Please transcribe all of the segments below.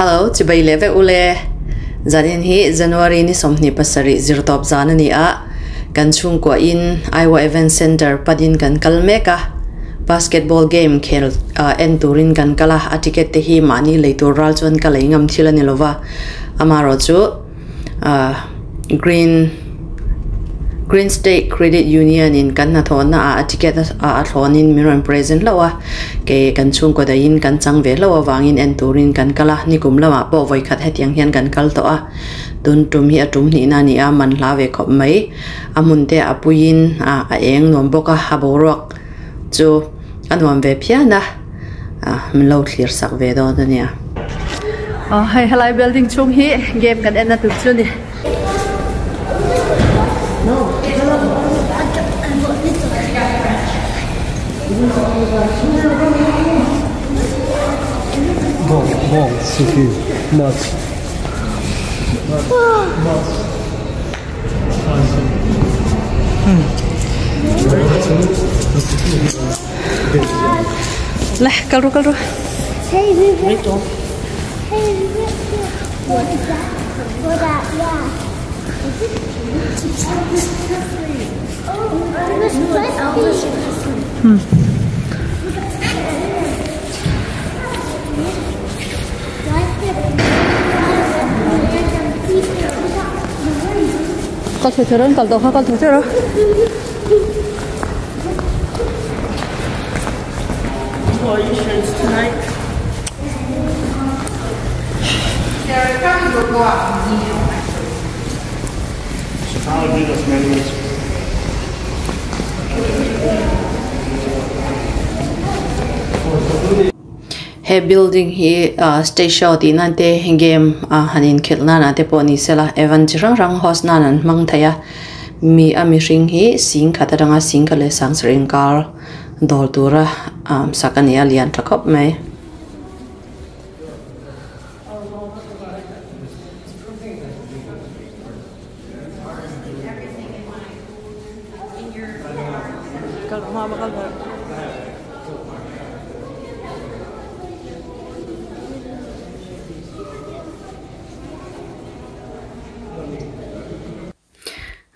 Hello, chibai leh vek ule. Zanin hi January ni 27 zirtawp zan a ni a, kan chhungkua in Iowa Event Center panin kan kal mek a. Basketball game khel en turin kan kal a, a ticket te hi mahni lei tur ral chuan ka lei ngam thil a ni lova. Amaherawhchu Green Green State Credit Union in kan hnathawhna ah a ticket a thlawnin min rawn present hlauh a, kei kan chhungkaw dahin kan chang ve hlauh avangin en turin kan kal a, nikum lamah pawh vawikhat hetiang hian kan kal tawh a, tun tum hi a tum hnihna a ni a, man hla ve khawp mai, a hmun te a puiin a eng nuam bawk a, a boruak chu a nuam ve phian a, min lo thlir sak ve dawn a nia. Aw hei helai building chhung hi game kan en na tur chu a ni. Le kal ru kal ru. Kal thei thei rawh kal tawh kha kal thei thei rawh. He building hi ah stage show tih nan te game ah han inkhelh nan ah te pawh ni sela event chi hrang hrang host nan an hmang thei a mi a mihring hi sing khat atanga sing khat leh sang sarih inkar dawr tura ah sak a ni a lian tha khawp mai.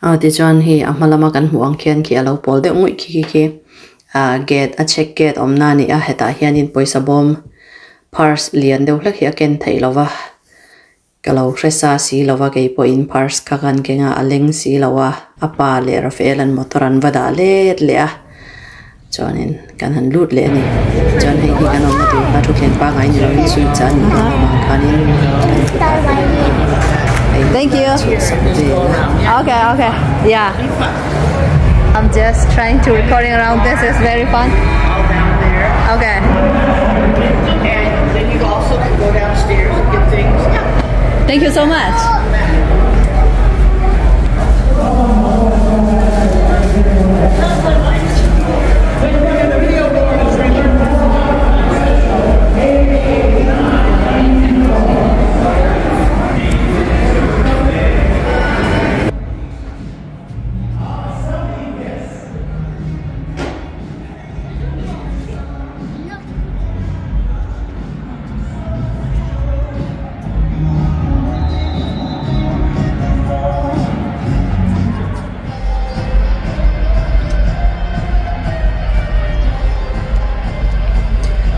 Aw tichuan hei a hma lama kan hmuh ang khian khi a lo pawl deuh ngawih khi khi khi ah gate a check gate awmna a ni a hetah hianin pawisa bawm purse lian deuh hlek hi a ken theih lo va. Ka lo hre sa si lo va, kei pawhin purse kha kan keng a, a leng si lo a, a pa leh Rafael an motor an va dah let leh a, chuanin kan han lut leh a ni. Chuan hei hi kan awmna tur kha thutthleng pangngai ni loin switch a nih dawn avang khanin kan thut ah hei Thank you. chhut sak vel a. Okay, okay. Yeah. I'm just trying to recording around this is very fun. Okay. And then you also can go downstairs and get things. Yeah. Thank you so much.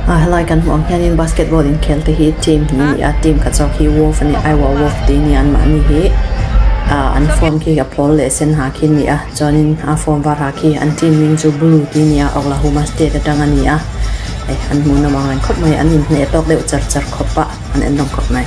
Ah helai kan hmuh ang hianin basketball inkhel te hi team hnih a ni a team khat zawk hi wolf a ni Iowa wolf tih a ni a anmahni hi ah an form khi a pawl leh sen ha khi a ni a. Chuanin a form var ha khi an team hming chu blue tih a ni a Oklahoma state atang a ni a eh an hmuh nawm ang reng khawp mai an inhneh tawk deuh char char khawp a an en nawm khawp mai.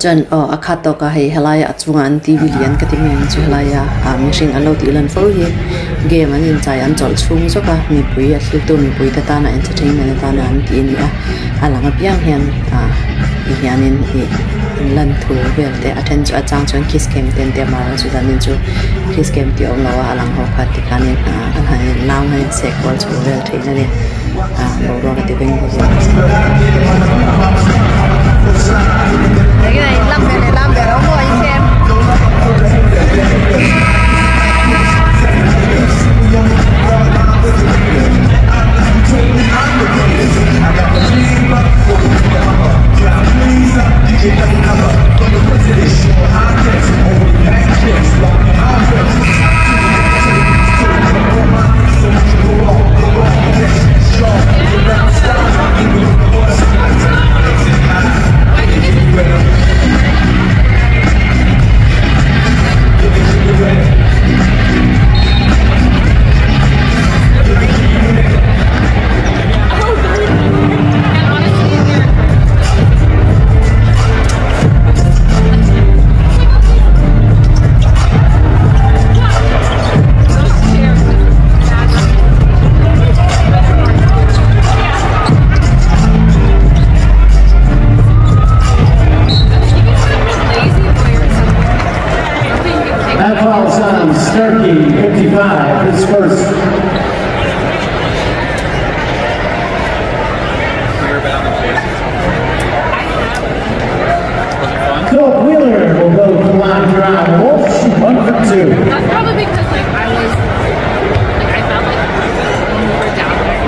Chuan aw a khat tawk a hei helai a chungah an t v lian ka ti mai ang chu helai a ah mihring an lo tih lan fo hi game an inchai an chawlh chhung zawk a mipui a thlir tu mipui te tana entertainment atana an tih a ni a a lang apiang hian ah ti hianin ih an lan thu vel te a then chu a chang chuan kiss cam te an ti a mahse chu zanin chu kiss cam tih a awm lo a a lang ho kha tikhanin ah an han in lam a in seh kual chho vel thin a ni ah boruak a ti beng bawk a. That falls on Starkey, 55, his first. Philip Wheeler will go to the line for Iowa Wolves, 1 for 2. That's probably because like I was like I felt like when we were down there.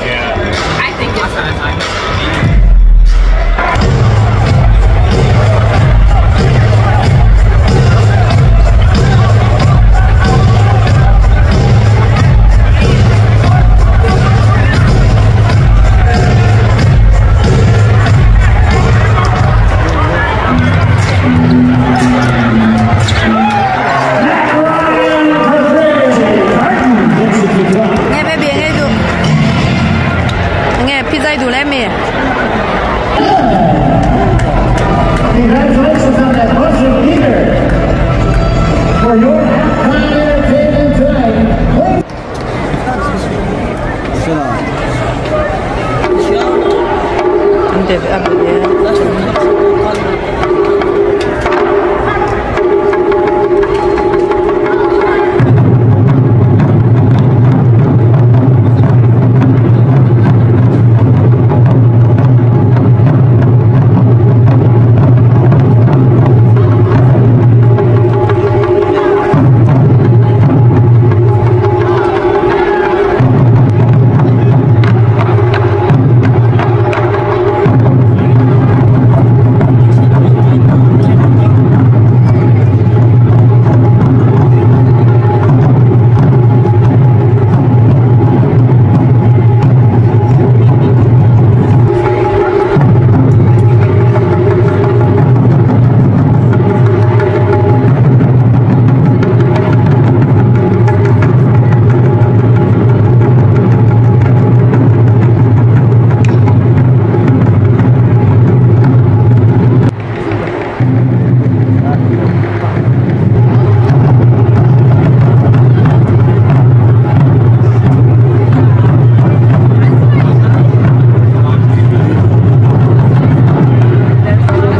Yeah. I think it's not time. Ryan Martin gets it to drop. Nghe baby nghe du. Nghe pizza du le mi. Congratulations on that buzzer beater. For your halftime entertainment tonight, please An te a be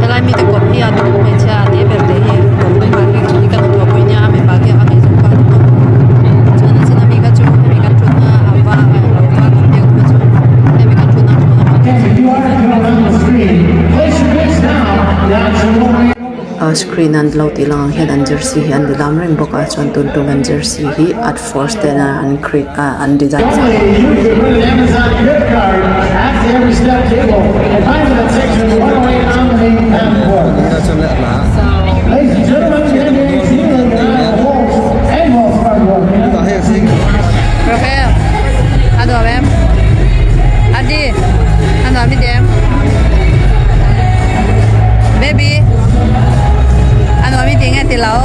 Helai mi te kawt hi a dum hmeichhia a ni ber te hi kawr dum ah hi hi kan awm pawh nia a mipa khi a ngaihzawng pa dum a chuan a chin ami kha chu hemi kan thutna a va a lo va kan biak kha chu hemi kan thutna thutna ah Okay, if you are coming on the screen, place your bets now. The option will be a screen an lo tih lang ang hian an jersey hi an lam reng bawk a chuan tun tum an jersey hi at force ten a an create ah an design Only you can win an Amazon gift card at the Every Step table and find them at section 108 on the main concourse. Ladies and gentlemen, the NBA team and the Iowa Wolves and Wells Fargo Arena. Rafael a nuam em Adi a nuam i ti em baby a nuam i ti nge ti lo.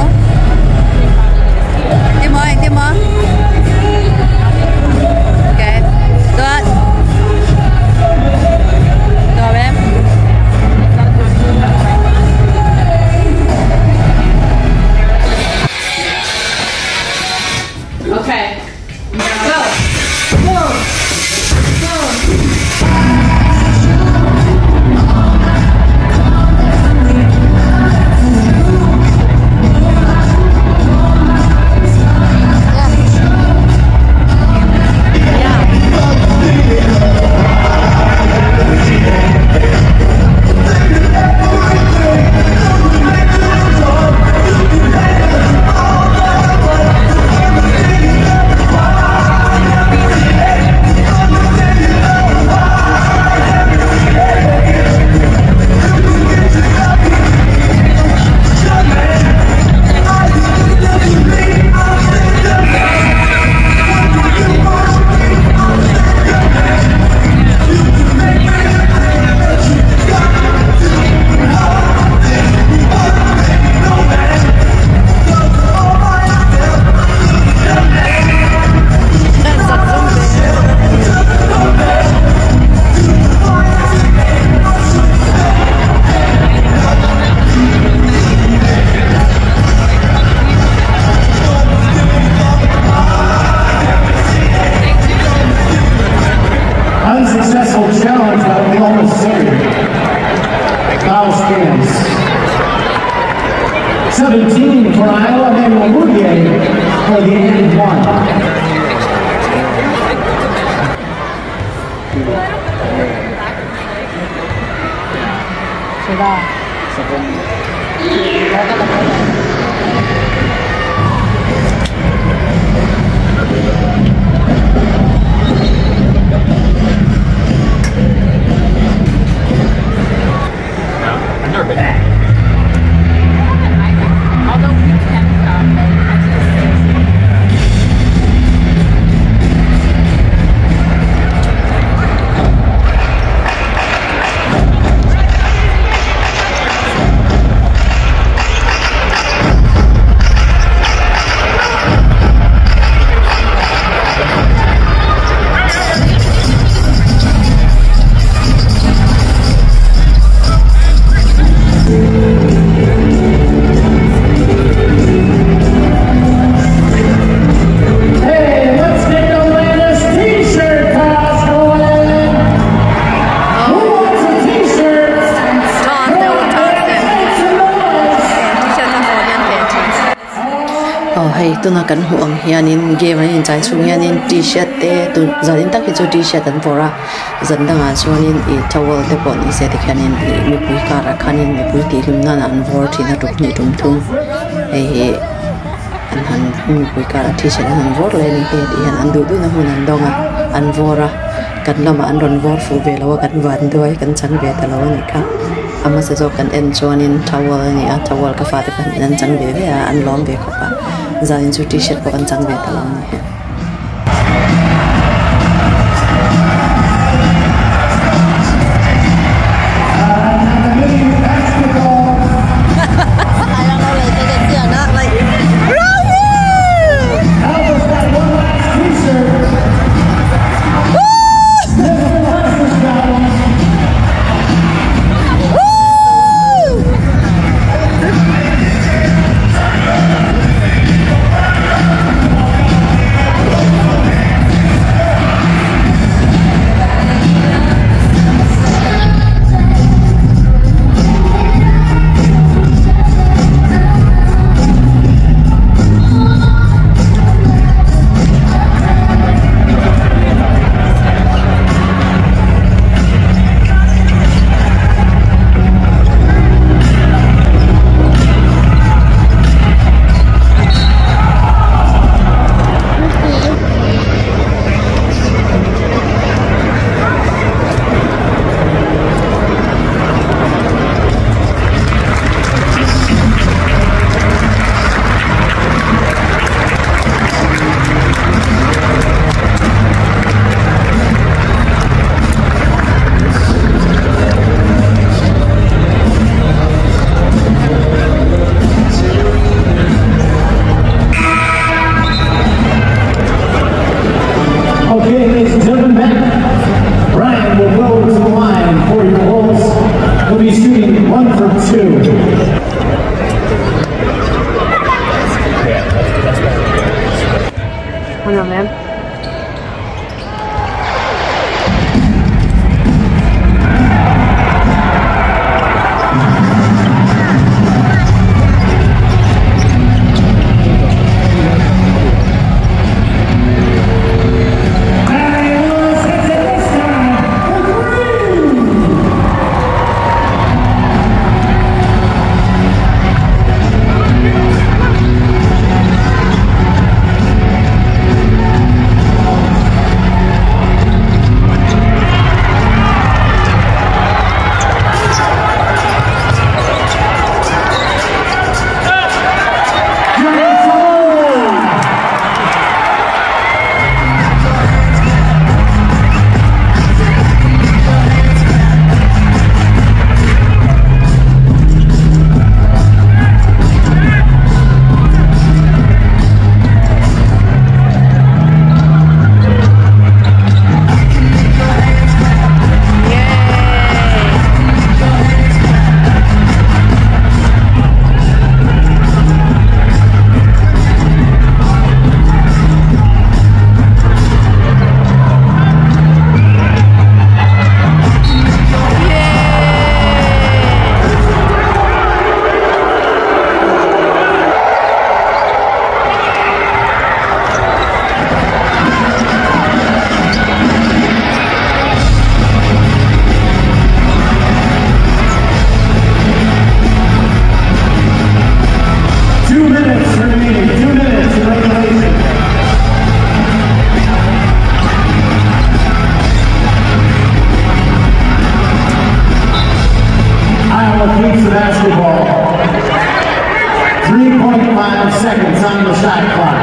Green for Iowa, Emmanuel Mudiay for the and one. I've never been. Although we can come, I just Hey, let's get the latest t-shirt toss going. Who wants a t-shirt? Stop the Make some noise. T-shirt a hlawh hian pe thin. Aw hei tuna kan hmuh ang hianin game an inchai chhung hianin t-shirt te tun zanin tak hi chu t-shirt an vawrh a zan dangah chuanin ih towel te pawh ni se tikhianin ih mipui karah khanin mipui tih hlim nan an vawr thin a tum hnih tum thum hei hi an han mipui karah t-shirt an han vawr leh a ni hei tih hian an duh duhna hmun an dawng a an vawr a kan lamah an rawn vawr fuh ve lo a kan van duai kan chang ve ta lo a nih kha a hmasa zawk kan en chuanin towel a ni a towel ka fate pahnih an chang ve ve a an lawm ve khawp a zanin chu t-shirt pawh kan chang ve ta lo a ni hi. Nakamini basketball. Alba's got one last t-shirt. Mr. Lester's got one. Okay, ladies and gentlemen, Matt Brian will go to the line for your Wolves. He'll be shooting 1 for 2. Ano ma'am? And Lewis hits it this time for three. seconds on the shot clock.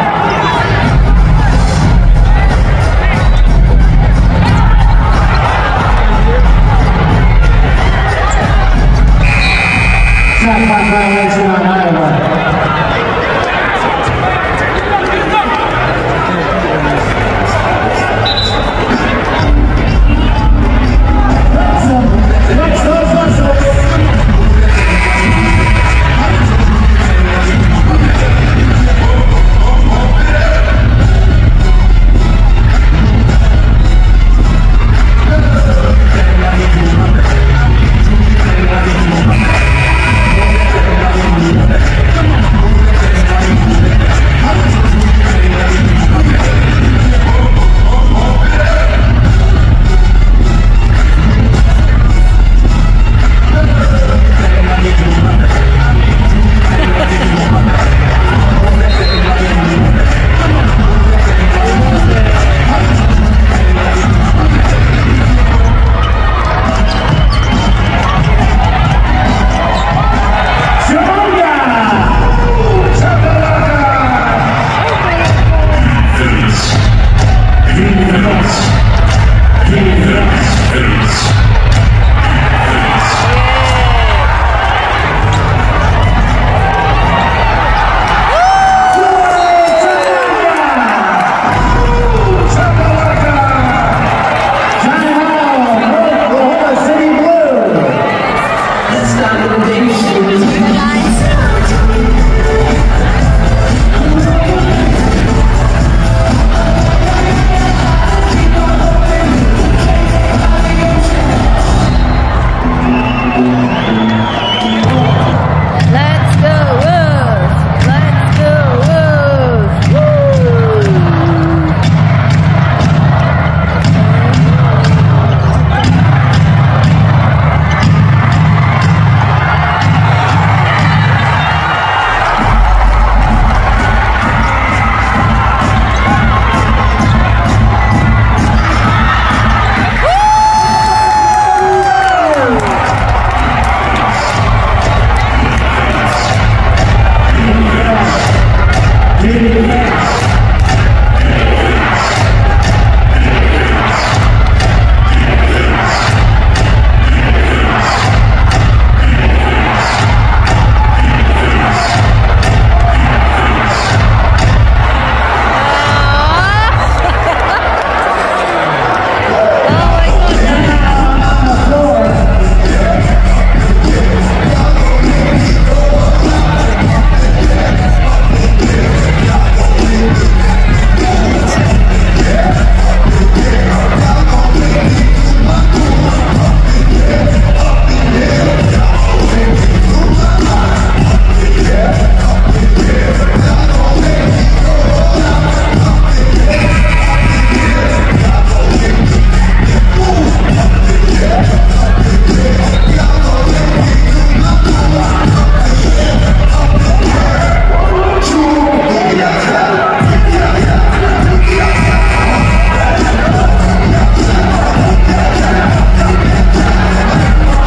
Shot clock violation on Iowa. Flex those muscles. Shabunga! Timeout, Oklahoma City Blue. Let's go Wolves! Let's go Wolves! Woo!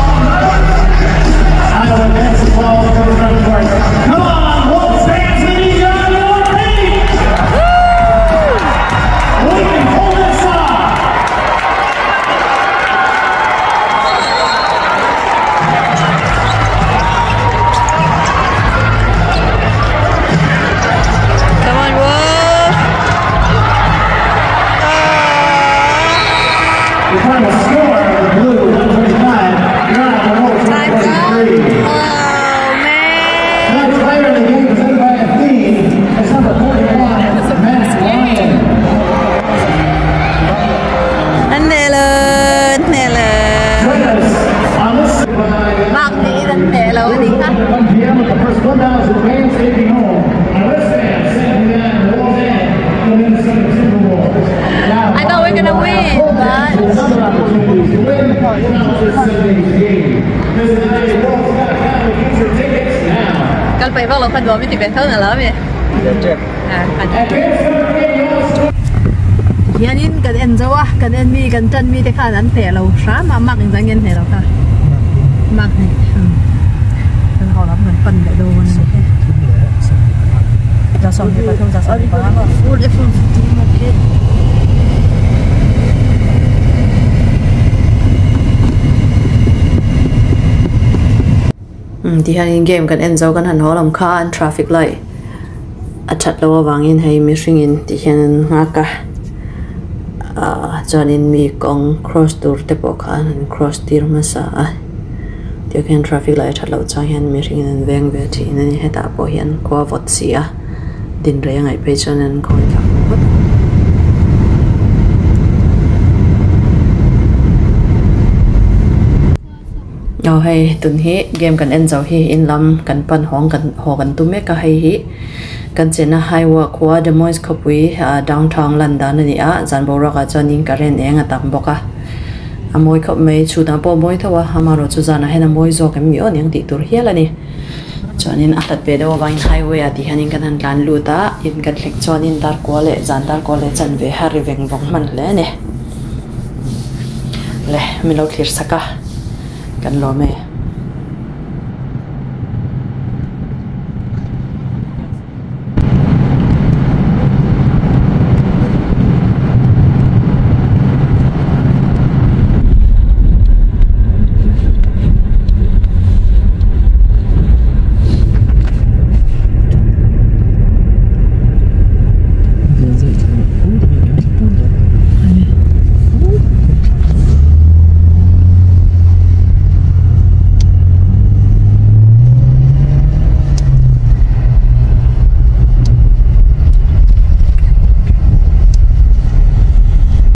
Oh my god! Iowa gets the ball to the front court. Come on, Wolves fans, we need you on your feet! We can pull this off! Come on, Wolf! The final score of the Blue 125, you're on the Wolves Time's up! 143. Oh man! Tonight's player of the game presented by Athene is number 41, Matt Ryan. An hneh lo, an hneh lo. Join us on this by Mark nih an hneh lo anih kha. 1 p.m. with the first 1,000 fans taking home a wristband sent to Wolves and the Minnesota Timberwolves. Now, I thought we were gonna win, but- Another opportunity to win throughout this Sunday's game. Visit NIAWolves.com to get your tickets now. Kal peih vak lo kha nuam i ti ve tho na lo mi. Advance notification. Hianin kan en zo a, kan en mi kan tan mi te khan an hneh lo hram a, mark engzah nge an hneh lo kha. Mark hnih. Kan ho lam kan pan leh dawn a ni. 23 25 maw. Umm ti hianin game kan en zo kan han haw lam kha an traffic light a that loh avangin hei mihringin ti hian an nghak a ahh chuanin mi kawng cross tur te pawh kha an han cross tir hmasa a tiang hian traffic light a that loh chang hian mihringin an veng ve thin a ni hetah pawh hian khua vawt si a din rei a ngaih phei chuan an khawi thlak phawt. Aw hei tun hi game kan en zo hi in lam kan pan hawng kan haw kan tum mek a hei hi kan chenna highway khua Des Moines khawpui ah downtown lan dan a ni a zan boruak ah chuanin current eng a tam bawk a a mawi khawp mai chhutah pawh a mawi tho a amaherawh chu zanah hian a mawi zawk em ni aw niang tih tur hial a ni chuanin a hlat ve deuh avangin highway ah tih hianin kan han tlan lut a in kan thleng chuanin dar kua leh zan dar kua leh chanve har ri veng vawng hman hle a ni. Le min lo thlir sak a kan lawm e.